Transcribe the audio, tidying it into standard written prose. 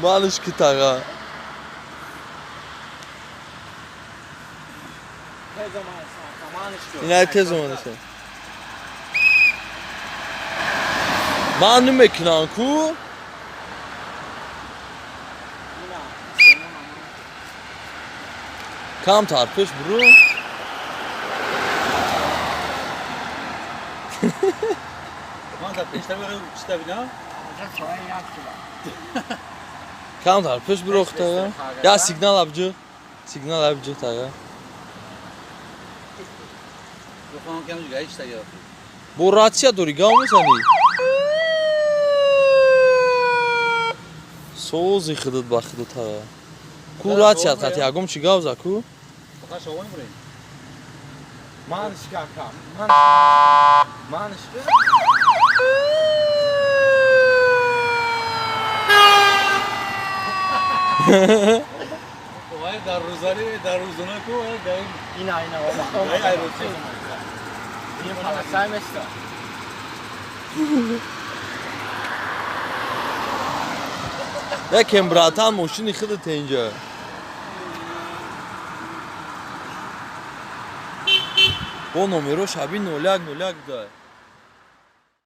Манышки таға. Ина тез омадаша. Ман намекунам ку. Камтар пеш буру. Камтар пеш буру тага. Я сигнал абҷу. Сигнал абҷу тага. Бо ратсия дори гав мезанӣ? Сози худат ба худат тага. Ку ратсият қати ягом чӣ гав за ку? Манышка ака. Манышка. Дар рӯзари дар рӯзона ку дар Ина ина ома. Ай рӯзи. Ин паласай места. Якем братан мошини худат инҷа. Бо номеро шаби 01 01 буда.